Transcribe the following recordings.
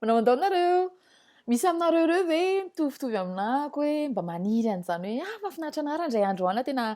Manao andao nareo! Misy aminareo ireo ve mitovitovy aminahako hoe mba maniry an'izany hoe ah mahafinaritra anah raha indray andro any tena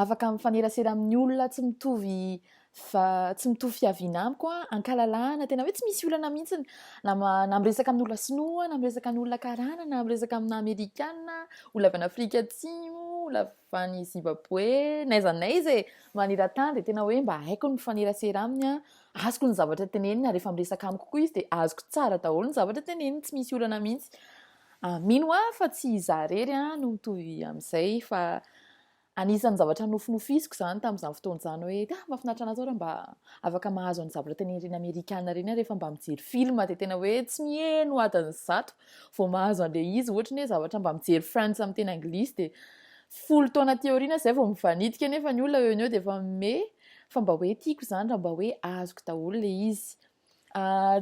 afaka mifanerasera amin'ny olona tsy mitovy fa tsy mitovy fiaviana amiko an, ankalalahana tena hoe tsy misy olana mihitsy na na miresaka amin'olona sinoa na miresaka amin'olona karana na miresaka amina amerikana, olona avy any Afrika Atsimo, olona avy any Zimbabwe, n'aiza n'aiza e! Maneran-tany dia tena hoe mba haiko ny mifanerasera aminy an, Azoko ny zavatra teneniny ary rehefa miresaka amiko koa izy dia azoko tsara daholo ny zavatra teneniny, tsy misy olana mihitsy. Mino aho fa tsy izaho irery no mitovy amin'izay fa anisan'ny zavatra nofinofisiko izany tamin'izany fotoana izany hoe ah mahafinaritra anahy zao raha mba afaka mahazo ny zavatra tenenin'ireny amerikana ireny aho rehefa mba mijery film dia tena hoe tsy miheno adiny 100 vao mahazo an'ilay izy, ohatra ny hoe zavatra mba mijery Friends amin'ny teny anglisy dia 10 taona aty aoriana izay vao mivanitika nefa ny olona eo no eo dia efa mimehy. Fa mba hoe tiako izany raha mba hoe azoko daholo ilay izy.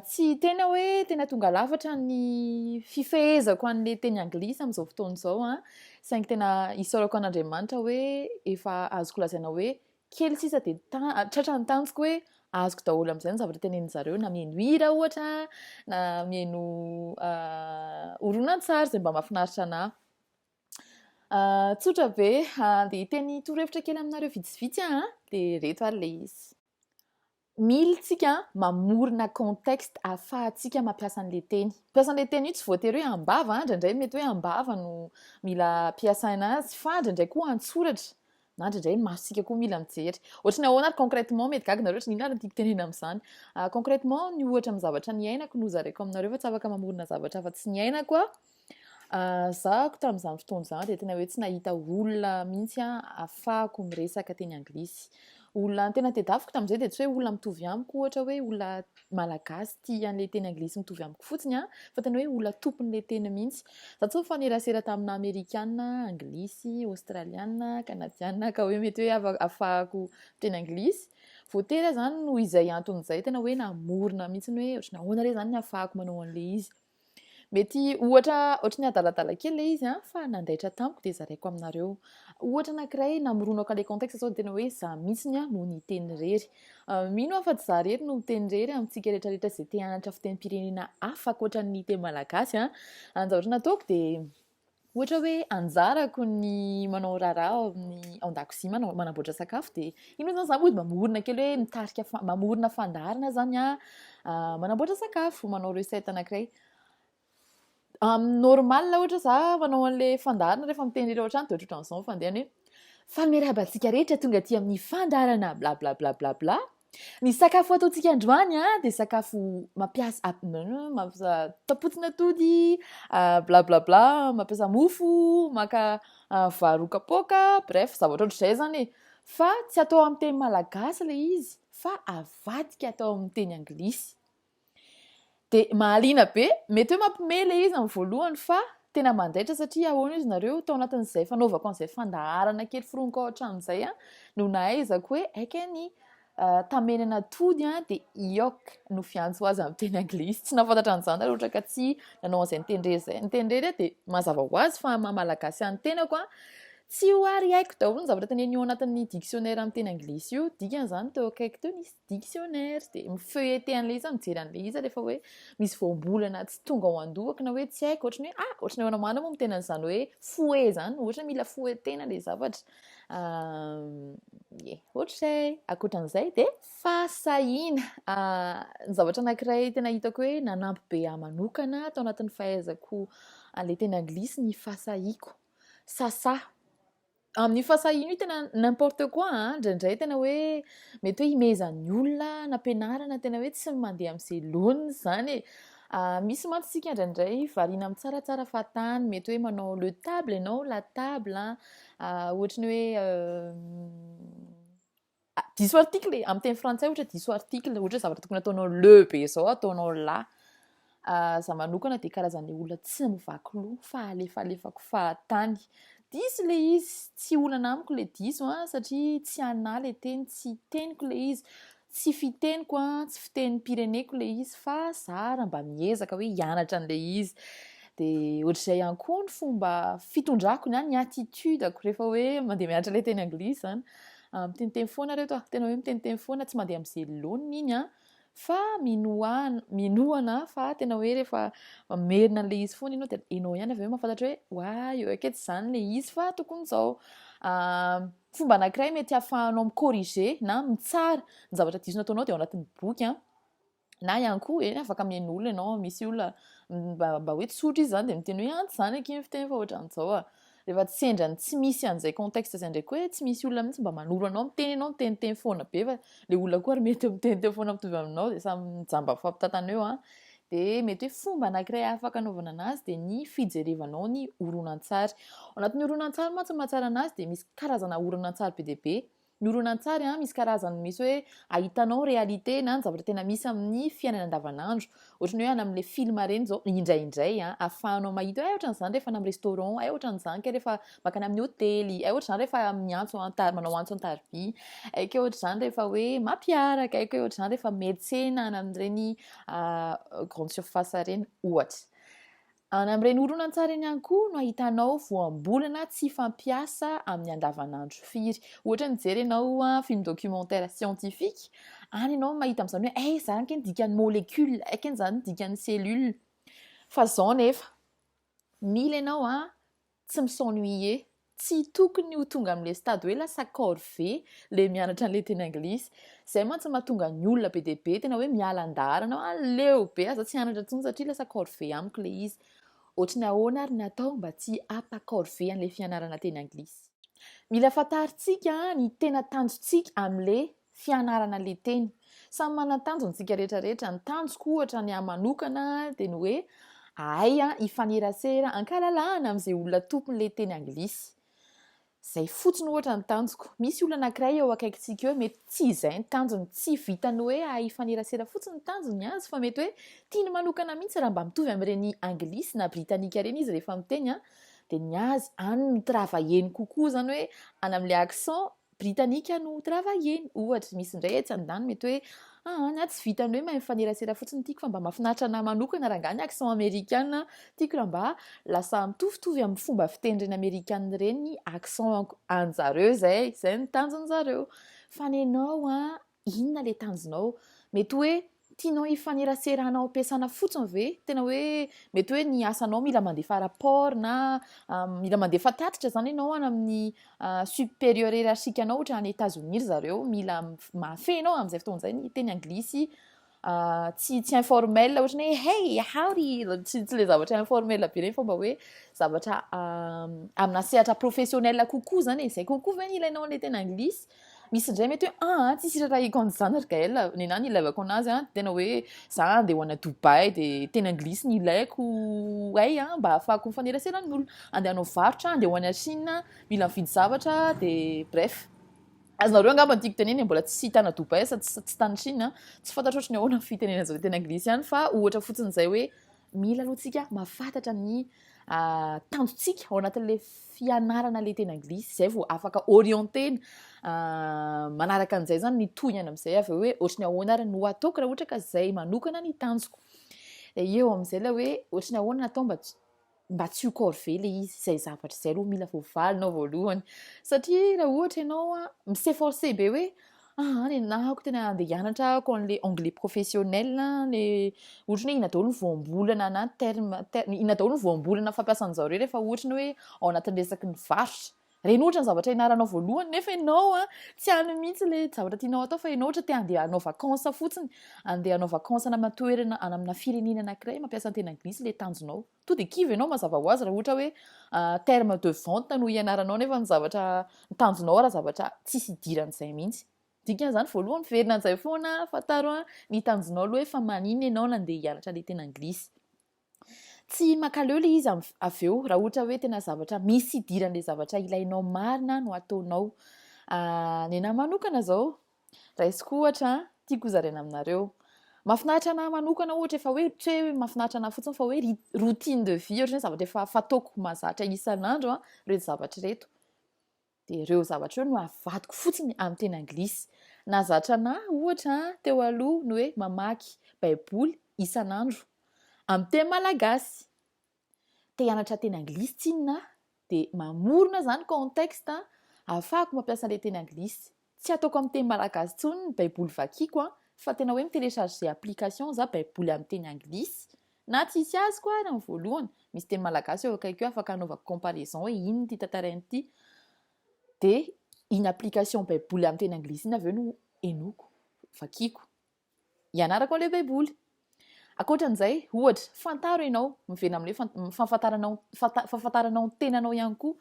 Tsy tena hoe tena tonga lafatra ny fifehezako an'ilay teny anglisy amin'izao fotoana izao an, saingy tena isaorako an'Andriamanitra hoe efa azoko lazaina hoe kely sisa dia tratra ny tanjoko hoe azoko daholo amin'izay ny zavatra tenenin-jareo na mihaino hira ohatra na mihaino horonantsary izay mba mahafinaritra an'ahy. Tsotra be, andeha hiteny torohevitra kely aminareo vitsivitsy aho an, dia ireto ary ilay izy. Mila tsika mamorona contexte ahafahantsika mampiasa an'ilay teny. Mampiasa an'ilay teny io tsy voatery hoe am-bava, indraindray mety hoe am-bava no mila ampiasaina azy fa indraindray koa an-tsoratra na indraindray ny masontsika koa mila mijery. Ohatry ny ahoana ary concrètement, mety gaga nareo ohatry ny inona ary no tiako tenenina amin'izany. Concrètement ny ohatra amin'ny zavatra niainako no zaraiko aminareo fa tsy afaka mamorona zavatra afa-tsy niainako aho. Zahako tamin'izany fotoana izany dia tena hoe tsy nahita olona mihitsy aho ahafahako miresaka teny anglisy. Olona tena tedaviko tamin'izay dia tsy hoe olona mitovy amiko ohatra hoe olona malagasy tia an'ilay teny anglisy mitovy amiko fotsiny an, fa tena hoe olona tompon'ilay teny mihitsy. Za tsy nifanerasera tamina amerikana, anglisy, aostraliana, kanadiana ka hoe mety hoe ahafahako miteny anglisy. Voatery aho izany noho izay antony izay tena hoe namorona mihitsy hoe ohatran'ny ahoana re izany ny ahafahako manao an'ilay izy. Mety ohatra ohatry ny adaladala kely ilay izy an, fa nandaitra tamiko dia zaraiko aminareo. Ohatra anankiray namoronako an'ilay contexte sao dia tena hoe za mihitsiny no niteny irery. Mino aho fa tsy za irery no miteny irery amintsika rehetra rehetra izay te hanatra fitenim-pirenena hafa ankoatra ny teny malagasy an. Ny zavatra nataoko dia ohatra hoe anjarako ny manao raharaha ao amin'ny ao an-dakozia manao manamboatra sakafo dia iny moa izany za mody mamorona kely hoe mitarika fa- mamorona fandaharana izany aho manamboatra sakafo, manao recette anankiray. Amin'ny normal ohatra za manao an'ilay fandaharana rehefa miteny irery ao an-trano dia ohatrohatran'izao ny fandehany hoe faly miarahaba antsika rehetra tonga aty amin'ny fandaharana bla bla bla bla bla. Ny sakafo ataontsika androany dia sakafo mampiasa mampiasa tapotin'atody, bla bla bla, mampiasa mofo, maka vary roa kapoaka, bref zavatra ohatr'izay izany e. Fa tsy atao amin'ny teny malagasy ilay izy fa avadika atao amin'ny teny anglisy. Dia mahaliana be, mety hoe mampiomehy ilay izy amin'ny voalohany fa tena mandaitra satria ahoana izy nareo, tao anatin'izay fanaovako an'izay fandaharana kely foroniko ao an-trano izay no nahaizako hoe aika ny tamenana atody dia yolk no fiantso azy amin'ny teny anglisy. Tsy nahafantatra an'izany aho raha ohatra ka tsy nanao an'izay niteny irery izay. Niteny irery aho dia mazava ho azy fa maha malagasy an'ny tenako an, tsy ho ary haiko daholo ny zavatra tenenina io anatin'ny dictionnaire amin'ny teny anglisy io. Dikan'izany teo akaiky teo nisy dictionnaire dia mi-feuilleter an'ilay izy aho, mijery an'ilay izy rehefa hoe misy voambolana tsy tonga ao an-dohako na hoe tsy haiko, ohatran'ny hoe ah, ohatran'ny ahoana marina moa miteny an'izany hoe fouet izany, ohatra hoe mila fouetter-na ilay zavatra. Ie, ohatr'izay. Ankoatran'izay dia fahasahiana. Ny zavatra anankiray tena hitako hoe nanampy be ahy manokana tao anatin'ny fahaizako an'ilay teny anglisy ny fahasahiako. Sasa. Amin'io fahasahiana io tena n'importe quoi an, indraindray tena hoe mety hoe imehezan'ny olona nampianarana tena hoe tsy mandeha amin'izay laoniny izany e. Misy mantsy isika indraindray variana mitsaratsara fahatany, mety hoe manao le table ianao, la table an, ohatry ny hoe Diso article e! Amin'ny teny frantsay ohatra diso article, ohatra hoe zavatra tokony ataonao le be izao ataonao la. Za manokana dia karazan'ilay olona tsy mivaky loha fa alefalefako fahatany. Diso ilay izy, tsy olana amiko ilay diso an, satria tsy anà ilay teny, tsy teniko ilay izy, tsy fiteniko an, tsy fitenim-pireneko ilay izy fa za ary mba miezaka hoe hianatra an'ilay izy. Dia ohatr'izay ihany koa ny fomba fitondrako na ny attitude-ko rehefa hoe mandeha mianatra ilay teny anglisy izany. Miteniteny foana reto a, tena hoe miteniteny foana, tsy mandeha amin'izay laoniny iny an, Fa minoa minoa anà fa tena hoe rehefa mamerina an'ilay izy foana ianao dia ianao ihany avy eo mahafantatra hoe oay eo aketo izany ilay izy fa tokony izao. Fomba anankiray mety hahafahanao mi-corriger na mitsara ny zavatra diso nataonao dia ao anatin'ny boky an. Na ihany koa eny afaka mihaino olona ianao, misy olona mba mba hoe tsotra izy izany dia miteny hoe an tsy izany akia ny fiteny fa ohatran'izao a. Rehefa tsy sendra ny tsy misy an'izay contexte izay indray koa hoe tsy misy olona mihitsy mba manoro anao, miteny ianao miteniteny foana be fa ilay olona koa ary mety miteniteny foana mitovy aminao dia samy mijamba mifampitantana eo an. Dia mety hoe fomba anankiray afaka anaovana anazy dia ny fijerevanao ny horonantsary. Ao anatin'ny horonantsary mantsy ny mahatsara anazy dia misy karazana horonantsary be dia be. Ny horonantsary an, misy karazany misy hoe ahitanao réalité na ny zavatra tena misy amin'ny fiainana andavanandro. Ohatran'ny hoe any amin'ilay film ireny izao, indraindray an, ahafahanao mahita hoe hay ohatran'izany rehefa any amin'ny restaurant, hay ohatran'izany kay rehefa mankany amin'ny hotely, hay ohatr'izany rehefa miantso an-tar- manao antso an-tariby, hay kay ohatr'izany rehefa hoe mampiaraka, hay kay ohatr'izany rehefa miantsena any amin'ireny grande surface ireny ohatra. Any amin'ireny horonantsary ireny ihany koa no ahitanao voambolana tsy fampiasa amin'ny andavanandro firy. Ohatra hoe mijery ianao film documentaire scientifique, any ianao mahita amin'izany hoe hay izany kay ny dikan'ny molécule, hay kay izany ny dikan'ny cellule. Fa izao nefa, mila ianao tsy mi-s'ennuyer, tsy tokony ho tonga amin'ilay stade hoe lasa corvée ilay mianatra an'ilay teny anglisy. Izay mantsy no mahatonga ny olona be dia be tena hoe miala an-daharana hoe aleo be aza tsy hianatra intsony satria lasa corvée amiko ilay izy. Ohatry ny ahoana ary ny atao mba tsy hampa-corvée an'ilay fianarana teny anglisy? Mila fantarintsika ny tena tanjontsika amin'ilay fianarana le teny. Samy manan-tanjona isika rehetra rehetra, ny tanjoko ohatra ny ahy manokana dia ny hoe ahay hifanerasera ankalalahana amin'izay olona tompon'ilay teny anglisy. Izay fotsiny ohatra ny tanjoko. Misy olona anankiray eo akaikintsika eo mety tsy izay ny tanjony, tsy vitan'ny hoe hahay hifanerasera fotsiny ny tanjony ny azy fa mety hoe tiany manokana mihitsy raha mba mitovy amin'ireny anglisy na britanika ireny izy rehefa miteny dia ny azy any no travailler-ny kokoa izany hoe any amin'ilay accent Britanika no travailler-ny. Ohatra, misy indray etsy andaniny mety hoe aa ny ahy tsy vitan'ny hoe mahay mifanerasera fotsiny tiako fa mba mahafinaritra anah manokana rangahy ny accent amerikana, tiako raha mba lasa mitovitovy amin'ny fomba fiten'ireny amerikana ireny ny accent an'zareo izay, izay no tanjon'zareo. Fa ny anao an, inona ilay tanjonao? Mety hoe tianao hifaneraserana ao am-piasana fotsiny ve? Tena hoe mety hoe ny asanao mila mandefa rapport na mila mandefa tatitra izany ianao any amin'ny supérieur hiérarchique anao ohatra any Etazonia ry zareo mila mahafehy anao amin'izay fotoana izay ny teny anglisy tsy tsy informel ohatra ny hoe hey howdy tsy tsy ilay zavatra informel be ireny fa mba hoe zavatra amina sehatra professionnel kokoa izany e, izay kokoa ve ny ilainao an'ilay teny anglisy? Misy indray mety hoe aa tsisy irarahiko an'izany ry Gaël, nenah ny ilaivako anazy an, tena hoe za andeha ho any Dubaï de teny anglisy ny ilaiko hay an, mba ahafahako mifanerasera amin'ny olona, andeha hanao varotra, andeha ho any Chine, mila mividy zavatra de bref. Azonareo angamba ny tiako tenenina e, mbola tsy tany Dubaï sady tsy tany Chine an, tsy fantatro ohatry ny ahoana ny fitenenana an'izao teny anglisy any fa ohatra fotsiny izay hoe mila aloha tsika mahafantatra ny tanjontsika ao anatin'ilay fianarana ilay teny anglisy, izay vao afaka orienter-na manaraka an'izay izany ny tohiny amin'izay avy eo hoe ohatry ny ahoana ary no ataoko raha ohatra ka izay manokana ny tanjoko. Dia eo amin'izay ilay hoe ohatry ny ahoana no atao mba tsy mba tsy ho corvée ilay izy, izay zavatra izay aloha mila voavalinao voalohany. Satria raha ohatra ianao mi-s'efforcer be hoe Aa nenahako tena andeha hianatra ahako an'le anglais professionnel le ohatry ny hoe inona daholo ny voambolana na terme terme inona daholo ny voambolana fampiasan'zareo rehefa ohatry ny hoe ao anatin'ny resaky ny varotra. Ireny ohatra ny zavatra ianaranao voalohany nefa ianao an tsy any mihitsy le zavatra tianao atao fa ianao ohatra te handeha hanao vacances fotsiny, andeha hanao vacances any amina toerana any amina firenena anankiray mampiasa ny teny anglisy le tanjonao. To dia kivy ianao mazava ho azy raha ohatra hoe terme de vente no ianaranao nefa ny zavatra ny tanjonao ara zavatra tsisy idiran'izay mihitsy. Dikan'izany voalohany miverina an'izay foana fantaro ny tanjonao aloha hoe fa maninona ianao nandeha hianatra ilay teny anglisy. Tsy mankaleo ilay izy avy eo raha ohatra hoe tena zavatra misy idiran'ilay zavatra ilainao marina no ataonao. Ny anahy manokana izao Raisiko ohatra an, tiako hozaraina aminareo. Mahafinaritra anah manokana ohatra efa hoe tsy hoe mahafinaritra anah fotsiny fa hoe routine de vie ohatra hoe zavatra efa fataoko mahazatra isan'andro an, ireto zavatra ireto. Dia ireo zavatra ireo no avadiko fotsiny amin'ny teny anglisy. Nahazatra anah ohatra an, teo aloha ny hoe mamaky baiboly isan'andro amin'ny teny malagasy. Te hianatra teny anglisy tsinona aho dia mamorona izany contexte ahafahako mampiasa ilay teny anglisy. Tsy ataoko amin'ny teny malagasy intsony ny baiboly vakiako an, fa tena hoe mi-télécharger application za baiboly amin'ny teny anglisy na tsisy azoko ary amin'ny voalohany, misy teny malagasy eo akaiky eo afaka anaovako comparaison hoe inona ity tantaraina ity, dia iny application baiboly amin'ny teny anglisy iny avy eo no henoiko, vakiako, hianarako an'ilay baiboly. Ankoatran'izay, ohatra, fantaro ianao, miverina amin'ilay hoe fahafantaranao, fahafantaranao ny tenanao ihany koa.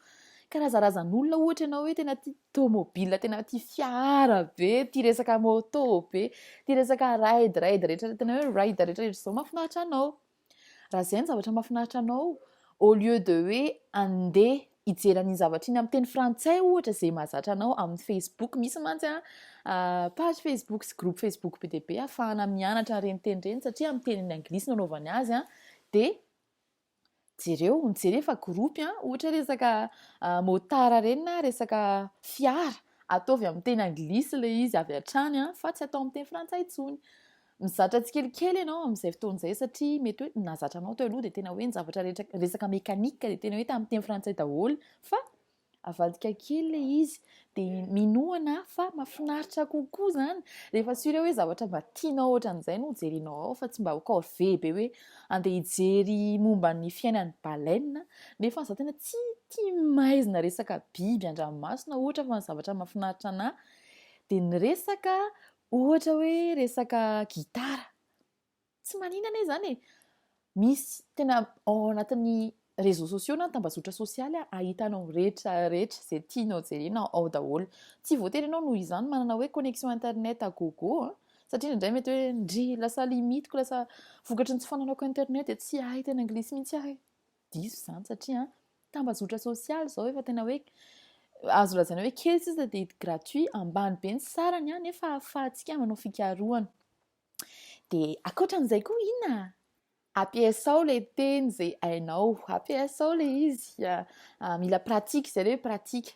Karazarazan'olona ohatra ianao hoe tena tia tomobile, tena tia fiara be, tia resaka moto be, tia resaka ride, ride rehetra, tena hoe ride rehetra rehetra izao mahafinaritra anao. Raha izay ny zavatra mahafinaritra anao, au lieu de hoe andeha hijery an'iny zavatra iny amin'ny teny frantsay ohatra izay mahazatra anao amin'ny Facebook, misy mantsy an, page Facebook sy groupe Facebook be dia be ahafahana mianatra an'ireny teny ireny satria amin'ny teny anglisy no anaovany azy an, dia jereo, mijery efa groupe an, ohatra hoe resaka motard ireny na resaka fiara, ataovy amin'ny teny anglisy ilay izy avy hatrany an, fa tsy atao amin'ny teny frantsay intsony. Mizatra tsikelikely ianao amin'izay fotoana izay satria mety hoe nahazatra anao teo aloha dia tena hoe ny zavatra rehetra resaka mécanique dia tena hoe tamin'ny teny frantsay daholo fa avadika kely ilay izy dia minoana fa mahafinaritra kokoa izany rehefa sûr hoe zavatra mba tianao ohatran'izay no jerenao ao fa tsy mba corvée be hoe andeha hijery momba ny fiainan'ny baleine nefa za tena tsy tia maizina resaka biby an-dranomasina ohatra fa ny zavatra mahafinaritra anà dia ny resaka Ohatra hoe resaka gitara. Tsy manina anie izany e! Misy tena ao anatin'ny réseaux sociaux na tambazotra sosialy ahitanao rehetra rehetra izay tianao jerena ao daholo. Tsy voatery ianao noho izany manana hoe connexion internet à gogo an! Satria indraindray mety hoe ndry lasa limite-ko lasa vokatry ny tsy fananako internet dia tsy hahay teny anglisy mihitsy aho e! Diso izany satria tambazotra sosialy izao efa tena hoe azo lazaina hoe kely sisa dia gratuit, ambany be ny sarany nefa ahafahantsika manao fikarohana. Dia ankoatran'izay koa inona? Ampiasao ilay teny izay hainao, ampiasao ilay izy, mila pratique, izay ilay hoe pratique.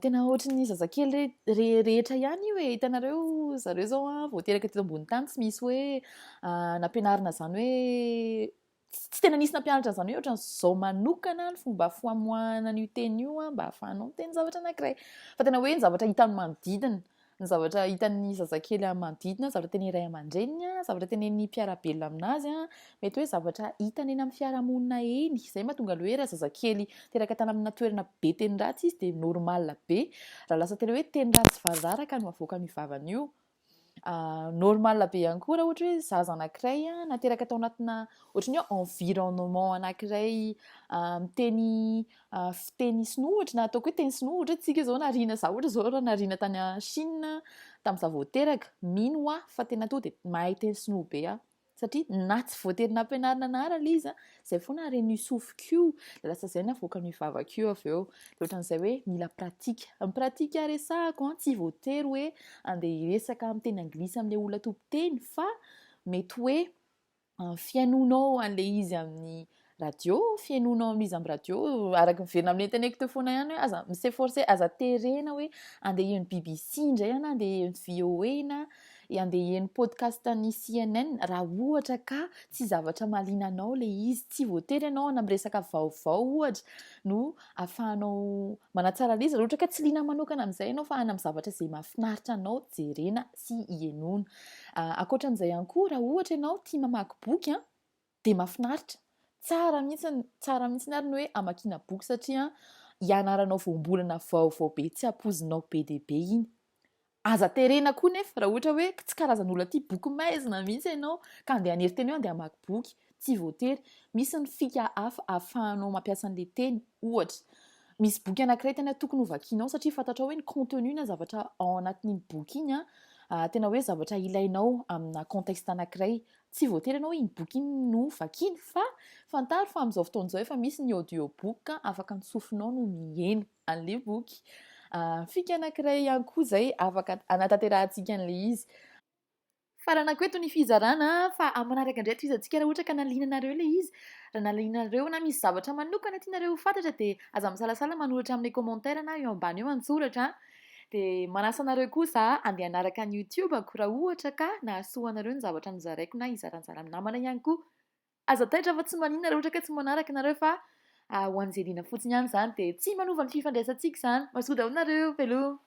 Tena ohatry ny zazakely rehetra ihany io e, hitanareo zareo izao vao teraka teto ambony tany tsy misy hoe nampianarina izany hoe Tsy tena nisy nampianatra an'izany hoe ohatran'izao manokana ny fomba famoahana an'io teny io mba hahafahanao miteny zavatra anankiray. Fa tena hoe ny zavatra hitan'ny manodidina, ny zavatra hitan'ny zazakely amin'ny manodidina, zavatra tenenin'ny ray aman-dreniny, zavatra tenenin'ny mpiara-belona aminazy, mety hoe zavatra hitany eny amin'ny fiarahamonina eny. Izay mahatonga ilay hoe raha zazakely teraka tany amina toerana be teny ratsy izy dia normal be raha lasa tena hoe teny ratsy variraraka no avoakan'io vavany io. Normal be ihany koa raha ohatra hoe zaza anankiray nateraka tao anatina ohatran'ny hoe environnement anankiray miteny fiteny sinoa ohatra na ataoko hoe teny sinoa ohatra hoe tsika izao nariana za ohatra izao raha nariana tany Chine tamin'izaho vao teraka mino aho fa tena tonga dia mahay teny sinoa be aho. Satria na tsy voatery nampianarina anah ara ilay izy an, izay foana ren'io sofiko io, dia lasa izay no avoakan'io vavako io avy eo. Dia ohatran'izay hoe mila pratique. Ny pratique resahako an, tsy voatery hoe andeha hiresaka amin'ny teny anglisy amin'ilay olona tompon-teny fa mety hoe fihainoanao an'ilay izy amin'ny radio, fihainoanao amin'izy amin'ny radio, araka miverina amin'ilay teneniko teo foana ihany hoe aza mi-s'efforcer, aza terena hoe andeha hihaino BBC indray aho na andeha hihaino VOA na andeha hihaino podcast an'ny CNN raha ohatra ka tsy zavatra mahaliana anao ilay izy. Tsy voatery ianao any amin'ny resaka vaovao ohatra no ahafahanao manatsara ilay izy raha ohatra ka tsy liana manokana amin'izay ianao fa any amin'ny zavatra izay mahafinaritra anao jerena sy henoina. Ankoatran'izay ihany koa raha ohatra ianao tia mamaky boky an, dia mahafinaritra. Tsara mihitsy, tsara mihitsy ary ny hoe amakiana boky satria hianaranao voambolana vaovao be tsy ampoizinao be dia be iny. Aza terena koa nefa raha ohatra hoe tsy karazan'olona tia boky maizina mihitsy ianao ka andeha hanery tena hoe andeha hamaky boky. Tsy voatery. Misy ny fika hafa ahafahanao mampiasa an'ilay teny. Ohatra, misy boky anankiray tena tokony ho vakianao satria fantatrao hoe ny contenu na zavatra ao anatin'iny boky iny tena hoe zavatra ilainao amina contexte anankiray. Tsy voatery ianao iny boky iny no vakiana fa fantaro fa amin'izao fotoana izao efa misy ny audio book afaka ny sofinao no miheno an'ilay boky. Fika anankiray ihany koa izay afaka hanatanterahantsika an'ilay izy. Faranako eto ny fizarana fa amin'ny manaraka indray tohizantsika raha ohatra ka nahaliana anareo ilay izy. Raha nahaliana anareo na misy zavatra manokana tianareo ho fantatra dia aza misalasala manoratra amin'ny commentaire na eo ambany eo an-tsoratra. Dia manasa anareo koa za andeha hanaraka ny youtube-ko raha ohatra ka nahasoa anareo ny zavatra nozaraiko na hizaranjara amin'ny namana ihany koa. Aza taitra fa tsy maninona raha ohatra ka tsy manaraka nareo fa ho an'izay liana fotsiny ihany izany dia tsy manova ny fifandraisantsika izany. Mazotoa daholo nareo. Veloma.